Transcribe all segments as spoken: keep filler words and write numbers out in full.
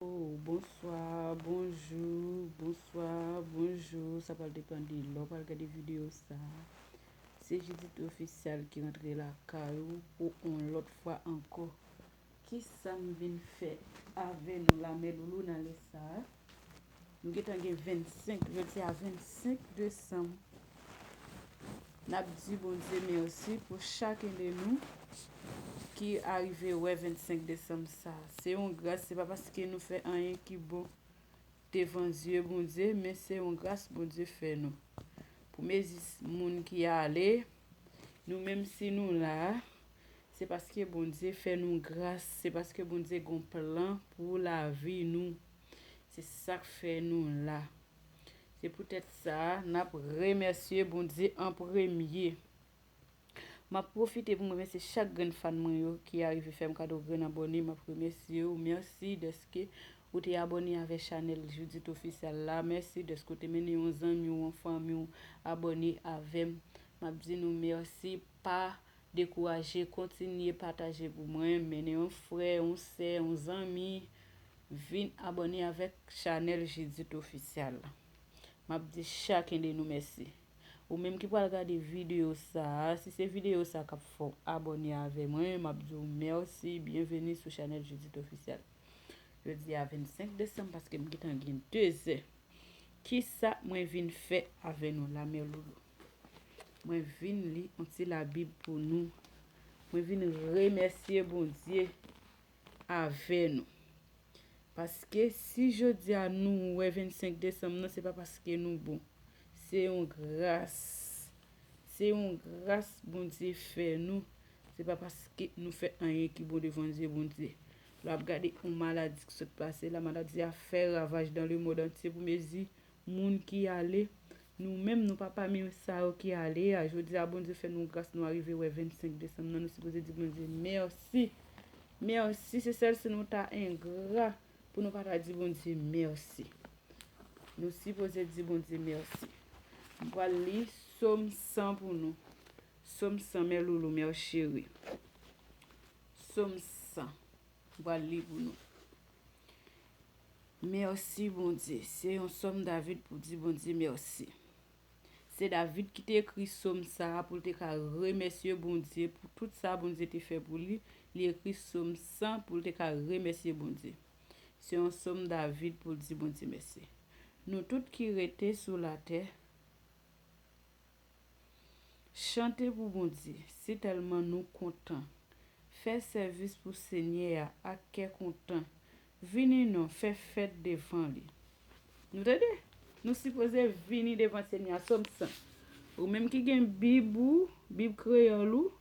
Oh, bonswa, bonjou, bonswa, bonjou. Sa pral depann de lè w pral gade videyo sa. Se Judith Official ki rantre lakay ou pou yon lòt fwa ankò. Kisa m vin fè avè nou la, mè loulou, nan lè sa a? Nou gentan gen vennsenk, jodi a vennsenk desanm. N ap di Bondye mèsi pou chaken de nou ki arive wè vennsenk desanm sa. Se yon gras, se pa paske nou fè anyen ki bon devan zye Bondye, men se yon gras Bondye fè nou. Pou mezi moun ki ale, nou menm si nou la, se paske Bondye fè nou gras, se paske Bondye gon plan pou lavi nou. Se sa k fè nou la. Se poutèt sa, n ap remèsye Bondye an premye. M ap pwofite pou m remèsye chak grenn fan mwen yo ki arive fè m kado grenn abòne. M ap remèsye w. Mèsi dèske ou te abòne avè chanèl Judith Official la. Mèsi dèske ou te mennen yon zanmi w, yon fanmi w abòne avè m. M ap di nou mèsi. Pa dekouraje, kontinye pataje pou mwen. Mennen yon frè, yon sè, yon zanmi. Vin abòne avèk chanèl Judith Official la. M ap di chaken de nou mèsi. Ou menm ki pral gade videyo sa a, si se videyo sa k ap fè w abòne avè mwen, m ap di w mèsi, byenveni sou chanèl Judith Official. Jodi a vennsenk desanm, paske m gentan gen de zè. Kisa mwen vin fè avè nou la, mè loulou? Mwen vin li yon ti Labib pou nou. Mwen vin remèsye Bondye avè nou. Paske si jodi a nou wè vennsenk desanm nan, se pa paske nou bon. Se yon gras. Se yon gras Bondye fè nou. Se pa paske nou fè anyen ki bon devan zye Bondye. Lè w ap gade yon maladi ki sot pase la, maladi a fè ravaj dans le monde entier pou mezi moun ki ale. Nou menm, nou pa pami sa yo ki ale a. Jodi a, Bondye fè nou gras, nou arive wè vennsenk desanm nan, nou sipoze di Bondye mèsi. Mèsi, se sèl si nou ta engra pou nou pa ta di Bondye mèsi. Nou sipoze di Bondye mèsi. M pral li Sòm san pou nou. Sòm san, mè loulou, mè cheri. Sòm san. M pral li pou nou. Mèsi, Bondye. Se yon sòm David pou di Bondye mèsi. Se David ki te ekri sòm sa a pou l te ka remèsye Bondye pou tout sa Bondye te fè pou li. Li ekri sòm san pou l te ka remèsye Bondye. Se yon sòm David pou l di Bondye mèsi. Nou tout ki rete sou latè, chante pou Bondye, sitèlman nou kontan. Fè sèvis pou Senyè a ak kè kontan. Vini non, fè fèt devan li. Nou tande? Nou sipoze vini devan Senyè a, Sòm san. Ou menm ki gen Bib ou, Bib kreyòl ou,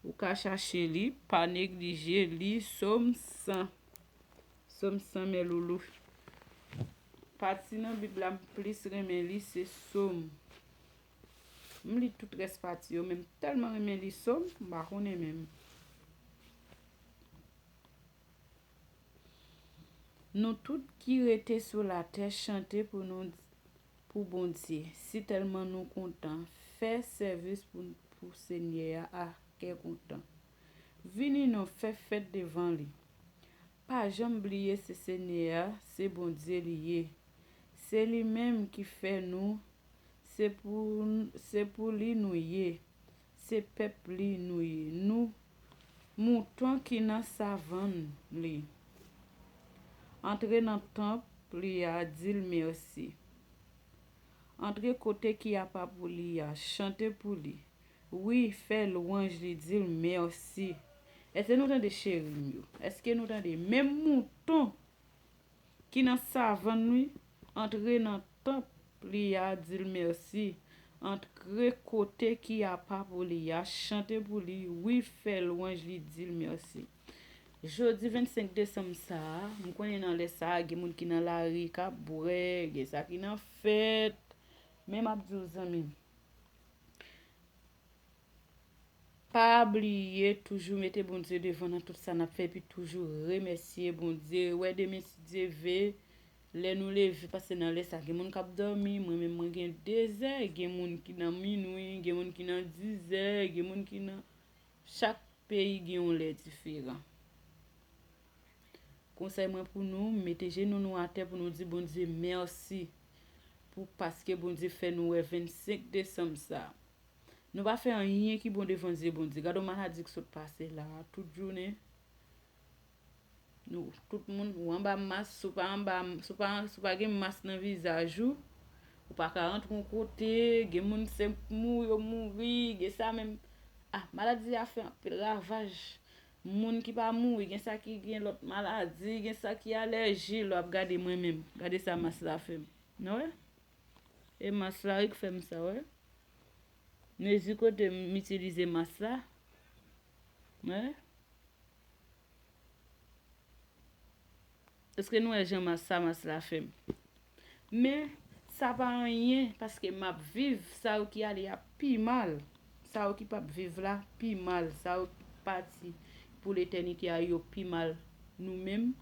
ou ka chache li, pa neglije li, Sòm san. Sòm san, mè loulou. Pati nan Bib la m plis renmen li, se Sòm. M li tout rès pati yo, men m tèlman renmen li Sòm, m pa konnen menm. Nou tout ki rete sou latè, chante pou nou, pou Bondye, sitèlman nou kontan. Fè sèvis pou, pou Senyè a ak kè kontan. Vini non, fè fèt devan li. Pa janm bliye se Senyè a, se Bondye li ye. Se li menm ki fè nou, se pou, se pou li nou ye. Se pèp li nou ye. Nou mouton ki nan savann li. Antre nan tanp li a, di l mèsi. Antre kote ki apa pou li a, chante pou li. Wi, fè lwanj li, di l mèsi. Èske nou tande, cheri m yo? Èske nou tande? Menm mouton ki nan savann li, antre nan tanp li a, di l mèsi. Antre kote ki apa pou li a, chante pou li. Wi, fè lwanj li, di l mèsi. Jodi vennsenk desanm sa a, m konnen nan lè sa a, gen moun ki nan lari k ap bwè, gen sa ki nan fèt. Men m ap di w, zanmi m, pa bliye toujou mete Bondye devan nan tout sa n ap fè, epi toujou remèsye Bondye. Wè demen, si Dye ve, lè nou leve, paske nan lè sa, gen moun k ap dòmi, mwen menm mwen gen de zè, gen moun ki nan minwi, gen moun ki nan diz zè, gen moun ki nan, chak peyi gen yon lè diferan. Konsèy mwen pou nou, mete jenou nou atè pou nou di Bondye mèsi pou paske Bondye fè nou wè vennsenk desanm sa. Nou pa fè anyen ki bon devan zye Bondye. Gade yon maladi k sot pase la, tout jounen. Nou, tout moun, ou anba mas, si w pa anba, si w pa, si w pa gen mas nan vizaj ou, ou pa ka rantre yon kote, gen moun se mouri yo mouri, gen sa menm. Ah, maladi a fè anpil ravaj. Moun ki pa mouri, gen sa ki gen lòt maladi, gen sa ki alèji, lè w ap gade mwen menm. Gade sa mas la fè m. Nou wè? E mas la wi k fè m sa, wè. Mezi kote m itilize mas la. Wè. Èske nou wè jan mas sa mas la fè m? Men, sa pa anyen, paske m ap viv, sa yo ki ale a pi mal. Sa yo ki p ap viv la, pi mal. Sa yo ki pati pou letènite a, yo pi mal. Nou menm,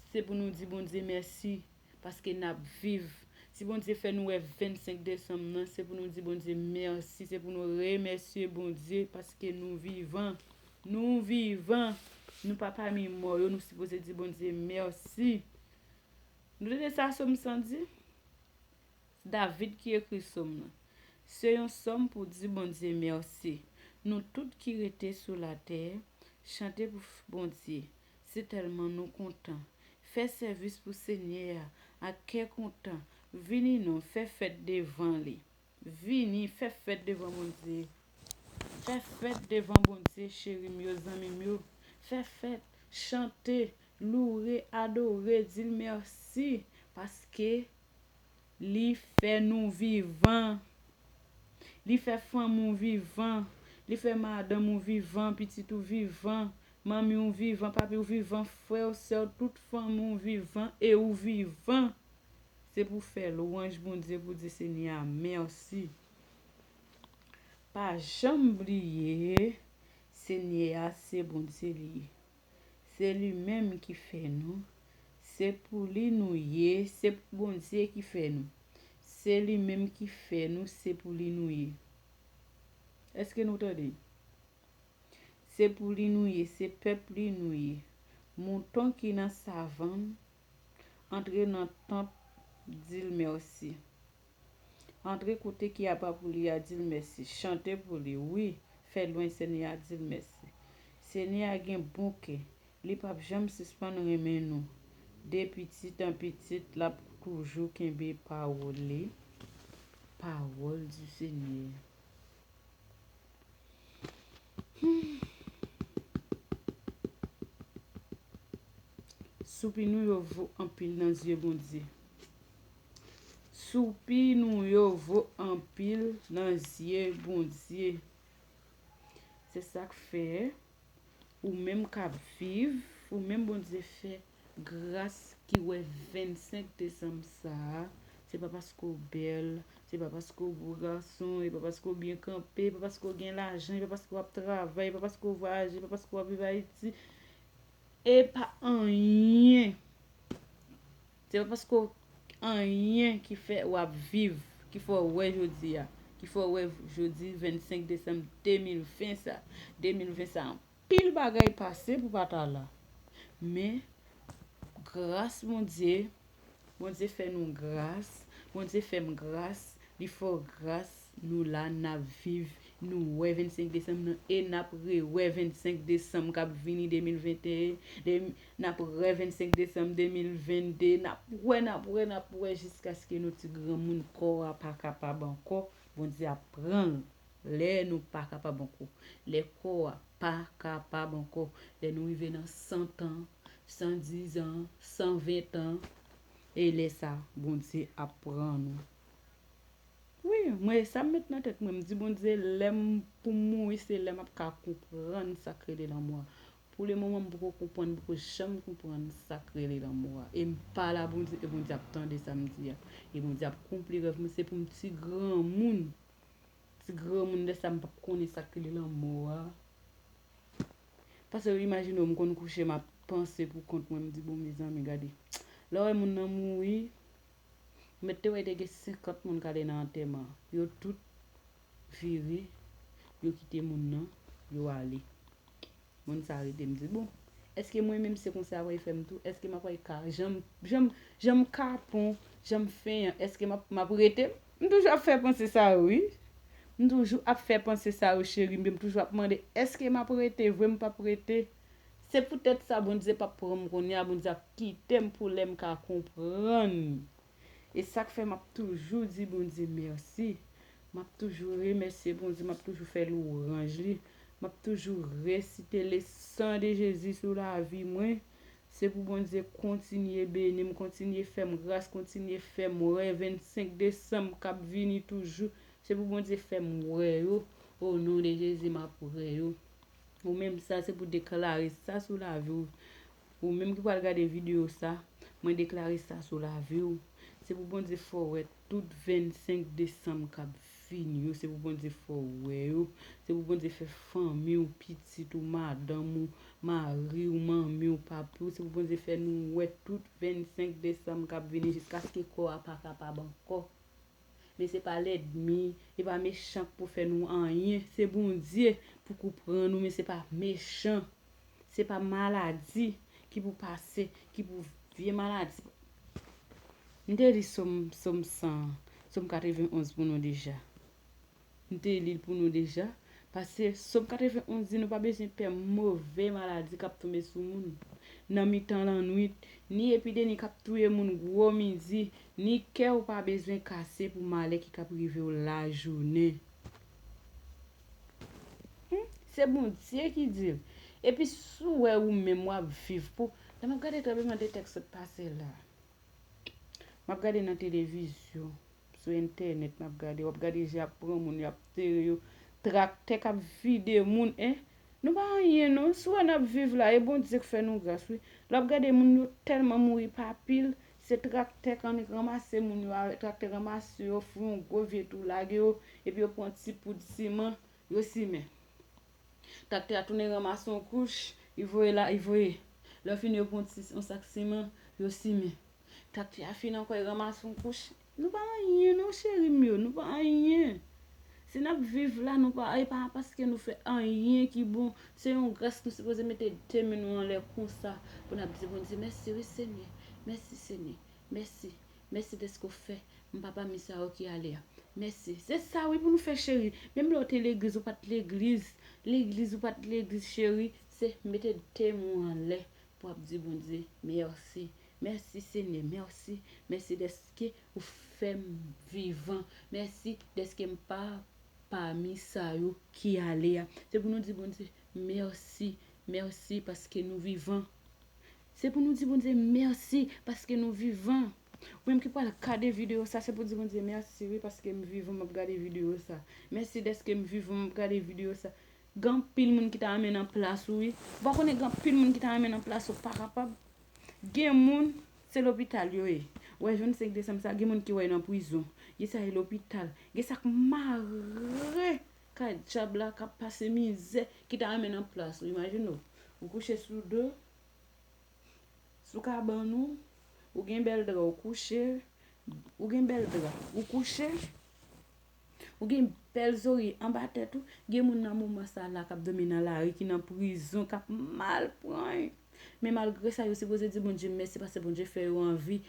se pou nou di Bondye mèsi, paske n ap viv. Si Bondye fè nou wè vennsenk desanm nan, se pou nou di Bondye mèsi, se pou nou remèsye Bondye paske nou vivan. Nou vivan. Nou pa pami mò yo, nou sipoze di Bondye mèsi. Nou tande sa Sòm san di? David ki ekri sòm nan. Se yon sòm pou di Bondye mèsi. Nou tout ki rete sou latè, chante pou Bondye. Se tèlman nou kontan. Fè sèvis pou Senyè a ak kè kontan. Vini non, fè fèt devan li. Vini, fè fèt devan Bondye. Fè fèt devan Bondye, cheri m yo, zanmi m yo. Fè fèt, chante, loure, adore, di l mèsi, paske li fè nou vivan. Li fè fanmi w vivan. Li fè madanm ou vivan, pitit ou vivan, manmi w vivan, papi w vivan, frè w, sè w, tout fanmi w vivan e ou vivan. Se pou fè lwanj Bondye, pou di Senyè a mèsi. Pa janm bliye, Senyè a se Bondye li ye. Se li menm ki fè nou. Se pou li nou ye, se Bondye ki fè nou. Se li menm ki fè nou, se pou li nou ye. Èske nou tande? Se pou li nou ye, se pèp li nou ye. Mouton ki nan savann, antre nan tanp, di l mèsi. Antre kote ki apa pou li a, di l mèsi. Chante pou li, wi, fè lwanj Senyè a, di l mèsi. Senyè a gen bon kè, li p ap janm sispann renmen nou. De pitit an pitit, l ap toujou kenbe pawòl li. Pawòl di Senyè. Hmm. Soupi nou yo vo anpil nan zye Bondye. Soupi nou yo vo anpil nan zye Bondye. Se sa k fè, ou menm k ap viv, ou menm Bondye fè gras ki wè vennsenk desanm sa a. Se pa paske w bèl, se pa paske w bo gason, e pa paske w byen kanpe, e pa paske w gen lajan, e pa paske w ap travay, e pa paske w vwayaje, e pa paske w ap viv Ayiti. E pa anyen. Se pa paske w anyen ki fè w ap viv, ki fè w wè jodi a, ki fè w wè jodi vennsenk desanm de mil ven sa. De mil ven sa, anpil bagay pase pou pa ta la. Men, gras Bondye, Bondye fè nou gras, Bondye fè m gras, li fè w gras, nou la, n ap viv, nou wè vennsenk desanm nan, e n ap rewè vennsenk desanm k ap vini de mil venteyen, de, n ap rewè vennsenk desanm de mil vennde, n ap wè, n ap wè, n ap wè, jiskaske nou ti granmoun, kò a pa kapab ankò, Bondye ap pran l. Lè nou pa kapab ankò, lè kò a pa kapab ankò, lè nou rive nan san tan, san diz an, san ven tan, e lè sa, Bondye ap pran nou. Wi, mwen, sa m met nan tèt mwen, m di Bondye, lè m pou m mouri, se lè m ap ka konprann sa k rele lanmò a. Pou le moman, m poko konprann, m poko janm konprann sa k rele lanmò a. E m pale a Bondye, e Bondye ap tande sa m di a. E Bondye ap konpli rèv mwen, se pou m ti granmoun. Ti granmoun lè sa m p ap konnen sa k rele lanmò a. Paske imajine w, m konn kouche, m ap panse pou kont mwen, m di, bon, mezanmi, gade. Lè w wè moun nan mouri, m mèt te wè te gen senkant moun k ale nan antèman. Yo tout vire, yo kite moun nan, yo ale. Moun sa rete, m di, bon, Èske mwen menm se konsa y ap fè m tou? Èske m ap ka, jan m, jan m, jan m kapon, jan m fenyan, èske m ap, m ap rete? M toujou ap fè panse sa yo, wi. M toujou ap fè panse sa yo, cheri m, m toujou ap mande, èske m ap rete vre, m p ap rete? Se poutèt sa Bondye p ap pran m kounye a, Bondye ap kite m pou lè m ka konprann. E sa k fè m ap toujou di Bondye mèsi. M ap toujou remèsye Bondye, m ap toujou fè lwanj li. M ap toujou resite le sang de Jésus sou lavi mwen. Se pou Bondye kontinye beni m, kontinye fè m gras, kontinye fè m wè vennsenk desanm k ap vini toujou. Se pou Bondye fè m wè yo. O non de Jezi, m ap wè yo. Ou menm sa, se pou deklare sa sou lavi w. Ou menm ki pral gade videyo sa, mwen deklare sa sou lavi w. Se pou Bondye fè w wè tout vennsenk desanm k ap vini yo. Se pou Bondye fè w wè yo. Se pou Bondye fè fanmi w, pitit ou, madanm ou, mari w, manmi w, papi w. Se pou Bondye fè nou wè tout vennsenk desanm k ap vini jiskaske kò a pa kapab ankò. Men se pa lènmi, e pa mechan k pou fè nou anyen. Se Bondye pou k pran nou, men se pa mechan. Se pa maladi ki pou pase, ki pou vye maladi. M te li Sòm, Sòm san, Sòm katrevenn onz pou nou deja. M te li l pou nou deja. Paske Sòm katrevenn onz di nou pa bezwen pè move maladi k ap tonbe sou moun nan mitan lannwit, ni epidemi k ap touye moun gwo midi, ni kè w pa bezwen kase pou malè ki k ap rive w lajounen. Hmm, se Bondye ki di l. Epi si w wè ou menm w ap viv pou, lè m ap gade tranblemanntè k sot pase la, m ap gade nan televizyon, sou entènèt, m ap gade, w ap gade jan y ap pran moun, y ap tere yo, traktè k ap vide moun, en. Nou pa anyen non, si w wè n ap viv la, e Bondye k fè nou gras, wi. Lè w ap gade moun yo tèlman mouri pa pil, se traktè k annik ranmase moun yo, avèk traktè ranmase yo, fè yon gwo vye tou lage yo, epi yo pran ti poud siman, yo simen. Traktè a tounen ranmase yon kouch, li voye la, li voye. Lè fini yo pran ti, yon sak siman, yo simen. Traktè a fin ankò, li ranmase yon kouch. Nou pa anyen non, cheri m yo, nou pa anyen. Si n ap viv la, nou pa, e pa paske nou fè anyen ki bon. Se yon gras nou sipoze mete de men nou anlè konsa pou n ap di Bondye, mèsi wi Senyè, mèsi Senyè, mèsi, mèsi dèske w fè m pa pami sa yo ki ale a. Mèsi. Se sa wi pou nou fè cheri. Menm lè w te legliz, ou pa t legliz. Legliz, ou pa t legliz, cheri. Se mete de men w anlè pou ap di Bondye, mèsi. Mèsi, Senyè, mèsi. Mèsi dèske ou fè m vivan. Mèsi dèske m pa pami sa yo ki ale a. Se pou nou di Bondye, mèsi, mèsi paske nou vivan. Se pou nou di Bondye, mèsi paske nou vivan. Ou menm ki pral gade videyo sa, se pou di Bondye, mèsi wi paske m vivan, m ap gade videyo sa. Mèsi dèske m vivan, m ap gade videyo sa. Gen anpil moun ki ta renmen nan plas ou, wi. Ou pa konnen gen anpil moun ki ta renmen nan plas ou, pa kapab. Gen moun, se lopital yo ye. Ou wè, vennsenk desanm sa, gen moun ki wè nan prizon. Gen sa ye lopital. Gen sa k mare kay dyab la, k ap pase mizè, ki ta renmen nan plas ou. Imajine w, ou kouche sou do, sou kabann ou, ou gen bèl dra, ou kouche, ou gen bèl dra, ou kouche, ou gen bèl zòrye anba tèt ou, gen moun nan moman sa la k ap dòmi nan lari, ki nan prizon, k ap mal pran. Men malgre sa, yo sipoze di Bondye mèsi paske Bondye fè yo an vi.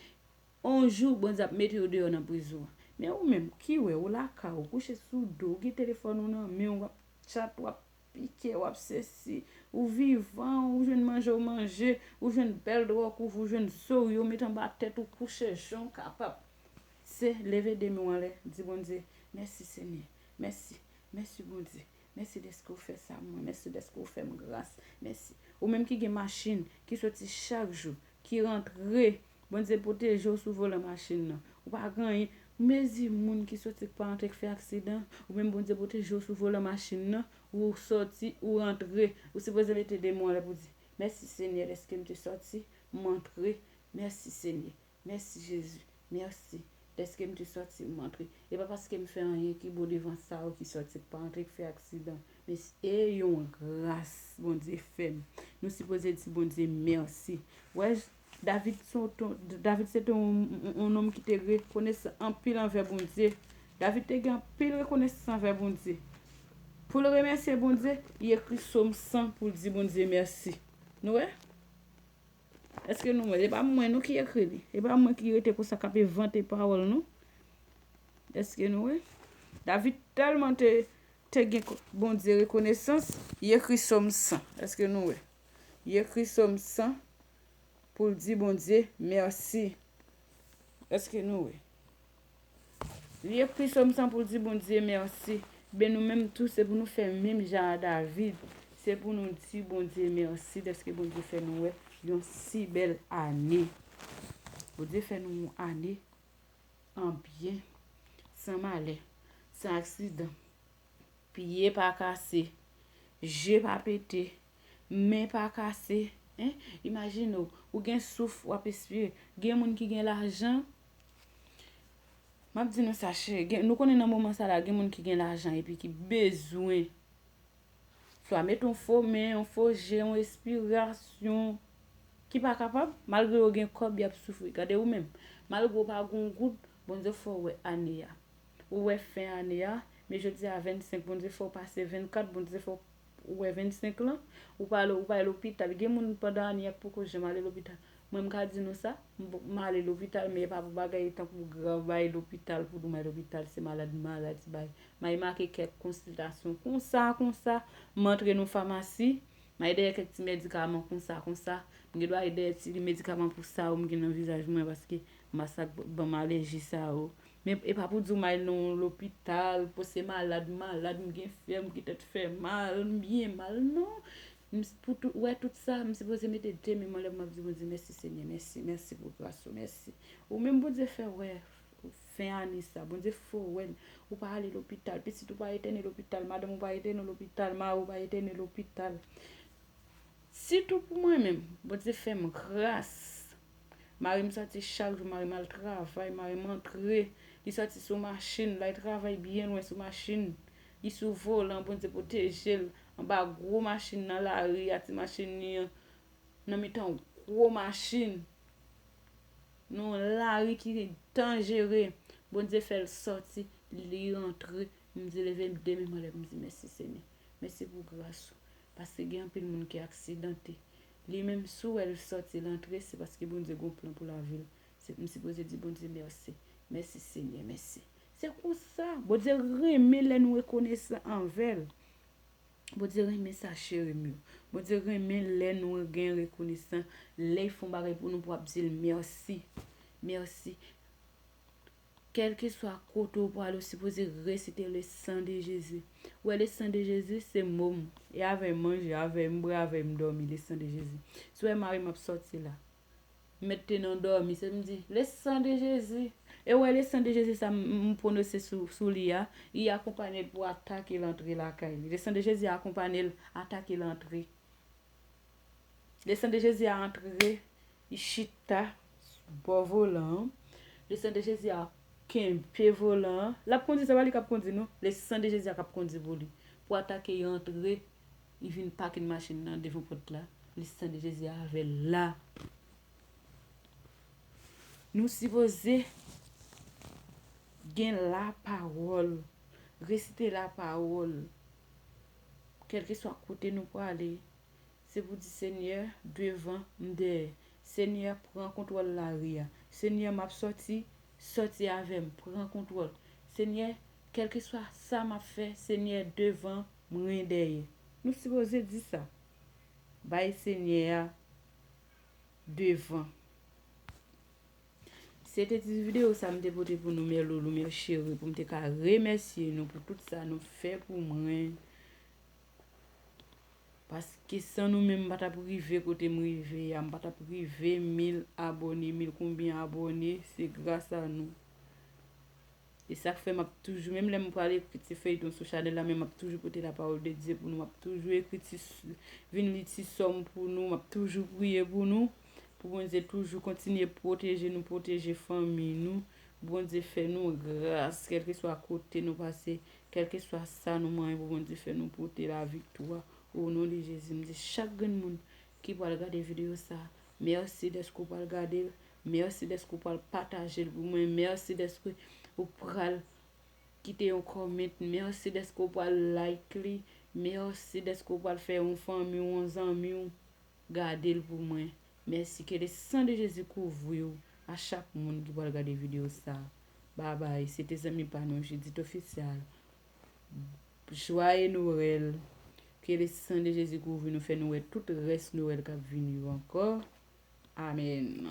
On jou, Bondye ap mete yo deyò nan prizon an. Men ou menm, ki wè, ou lakay ou, kouche sou do, ou gen telefòn ou nan men w, w ap tchat, w ap pike, w ap sesi, ou vivan, ou jwenn manje, ou manje, ou jwenn bèl dra w kouvri, ou jwenn zòrye w met anba tèt ou, kouche jan w kapab. Se leve de men w anlè, di Bondye, mèsi Senyè, mèsi, mèsi Bondye, mèsi dèske w fè sa pou mwen, mèsi dèske w fè m gras, mèsi. Ou menm ki gen machin, ki soti chak jou, ki rantre, Bondye pwoteje w sou volan machin nan. Ou pa gen anyen. Mezi moun ki soti k pa rantre k fè aksidan. Ou menm Bondye pwoteje w sou volan machin nan. Ou soti, ou rantre. Ou sipoze mete de men w anlè pou di, mèsi Senyè dèske m te soti, m antre. Mèsi Senyè. Mèsi Jezi. Mèsi dèske m te soti, m antre. E pa paske m fè anyen ki bon devan sa yo ki soti k pa rantre k fè aksidan. Men e yon gras Bondye fè m. Nou sipoze di Bondye mèsi. Wè, David se yon ton-, David se te yon, yon, yon nonm ki te rekonesan anpil anvè Bondye. David te gen anpil rekonesans anvè Bondye. Pou l remèsye Bondye, li ekri Sòm san pou l di Bondye mèsi. Nou wè? Èske nou wè? E pa mwen non ki ekri li. E pa mwen ki rete konsa k ap envante pawòl non. Èske nou wè? David tèlman te, te gen ko- Bondye rekonesans, li ekri Sòm san. Èske nou wè? Li ekri Sòm san pou l di Bondye mèsi. Èske nou wè? Li ekri Sòm san pou l di Bondye mèsi. Ben nou menm tou, se pou nou fè menm jan a David. Se pou nou di Bondye mèsi dèske Bondye fè nou wè yon si bèl ane. Bondye fè nou yon ane an byen, san malè, san aksidan. Pye pa kase, je pa pete, men pa kase. Hein? Imajine w, ou gen souf, w ap espire. Gen moun ki gen lajan. M ap di nou sa, cheri. Gen, nou konnen nan moman sa la, gen moun ki gen lajan epi ki bezwen swa mete yon fo men, yon fo je, yon espirasyon, ki pa kapab, malgre yo gen kòb, y ap soufri. Gade ou menm, malgre w pa gen yon goud, Bondye fè w wè ane a. Ou wè fen ane a, men jodi a vennsenk, Bondye fè w pase vennkat, Bondye fè w wè vennsenk lan, ou pa al, ou pa al lopital. Gen moun pandan ane a k poko janm ale lopital. Mwen, m ka di nou sa, m, m ale lopital, men e pa pou bagay tankou grav, m ale lopital pou nou, m ale lopital, se malad, malad, se bagay. M al make kèk konsiltasyon konsa, konsa, m antre nan famasi, m al dèyè kèk ti medikaman konsa, konsa. M gen dwa al dèyè ti medikaman pou sa yo m gen nan vizaj mwen, paske m a sa k ban m alèji sa yo. Men e pa pou di w m al nan yon lopital, pou se malad, malad, m gen fyèv, m gen tèt fè mal, m byen mal, non. M s- pou tout, wè tout sa, m sipoze mete de men m anlè m ap di Bondye mèsi Senyè, mèsi, mèsi pou gras ou, mèsi. Ou menm Bondye fè wè fen ane sa, Bondye fè w wè l. Ou pa ale lopital, pitit ou pa entène lopital, madanm ou pa entène lopital, mari w pa entène lopital. Sitou pou mwen menm, Bondye fè m gras. Mari m sòti chak jou, mari m al travay, mari m antre. Li sòti sou machin, l al travay byen lwen sou machin. Li sou volan, Bondye pwoteje l. Anba gwo machin nan lari a, ti machin li an, nan mitan gwo machin. Nan yon lari ki danjere. Bondye fè l sòti, li rantre. M di leve de men m anlè, m di mèsi Senyè. Mèsi pou gras ou. Paske gen anpil moun ki aksidante. Li menm si w wè l sòti, l antre, se paske Bondye gen yon plan pou lavi l. Se, m sipoze di Bondye mèsi. Mèsi Senyè, mèsi. Se konsa. Bondye renmen lè nou rekonesan anvè l. Bondye renmen sa, cheri m yo. Bondye renmen lè nou gen rekonesan, lè l fè yon bagay pou nou, pou w ap di l mèsi. Mèsi. Kèlkeswa kote w prale, ou sipoze resite le sang de Jésus. Ou wè, le sang de Jésus, se mo m. E avè m manje, avè m bwè, avè m dòmi, le sang de Jésus. Si w wè mari m ap sòti la, mèt te nan dòmi, se m di, le sang de Jésus. E w wè, le sang de Jésus sa m, m pwononse sou, sou li a, li akonpanye l pou atake l antre lakay li. Le sang de Jésus akonpanye l atake l antre. Le sang de Jésus a antre, li chita bò volan an. Le sang de Jésus a kenbe volan an. L ap kondi, se pa li k ap kondi, non. Le sang de Jésus a k ap kondi pou li. Pou atake, li antre, li vin pake machin nan devan pòt la. Le sang de Jésus avè l la. Nou sipoze gen lapawòl, resite lapawòl. Kèlkeswa kote nou prale, se pou di, Senyè, devan m, dèyè. Senyè, pran kontwòl lari a. Senyè, m ap sòti, sòti avè m, pran kontwòl. Senyè, kèlkeswa sa m ap fè, Senyè, devan, mwen dèyè. Nou sipoze di sa. Bay Senyè a devan. Se te ti videyo sa m te pote pou nou, mè loulou, mè cheri, pou m te ka remèsye nou pou tout sa nou fè pou mwen. Paske san nou menm, m pa t ap rive kote m rive a, m pa t ap rive mil abòne, mil konbyen abòne, se gras a nou. E sa k fè m ap toujou, menm lè m pral ekri ti feyton sou chanèl la, men m ap toujou pote lapawòl de Dye pou nou, m ap toujou ekri ti, vin li ti sòm pou nou, m ap toujou priye pou nou, pou Bondye toujou kontinye pwoteje nou, pwoteje fanmi nou, Bondye fè nou gras, kèlkeswa kote nou pase, kèlkeswa sa nou manyen, pou Bondye fè nou pote laviktwa. O non de Jezi, m di chak grenn moun ki pral gade videyo sa, mèsi dèske w pral gade l, mèsi dèske w pral pataje l pou mwen, mèsi dèske w pral kite yon comment, mèsi dèske w pral like li, mèsi dèske w pral fè yon fanmi w, yon zanmi w gade l pou mwen. Mèsi, ke le san de Jezi kouvri w, a chak moun ki pral gade videyo sa. Babay, se te zanmi pa nou, Judith Official. Jwaye Nwèl. Ke le san de Jezi kouvri nou, fè nou wè tout rès Nwèl k ap vini yo ankò. Amèn.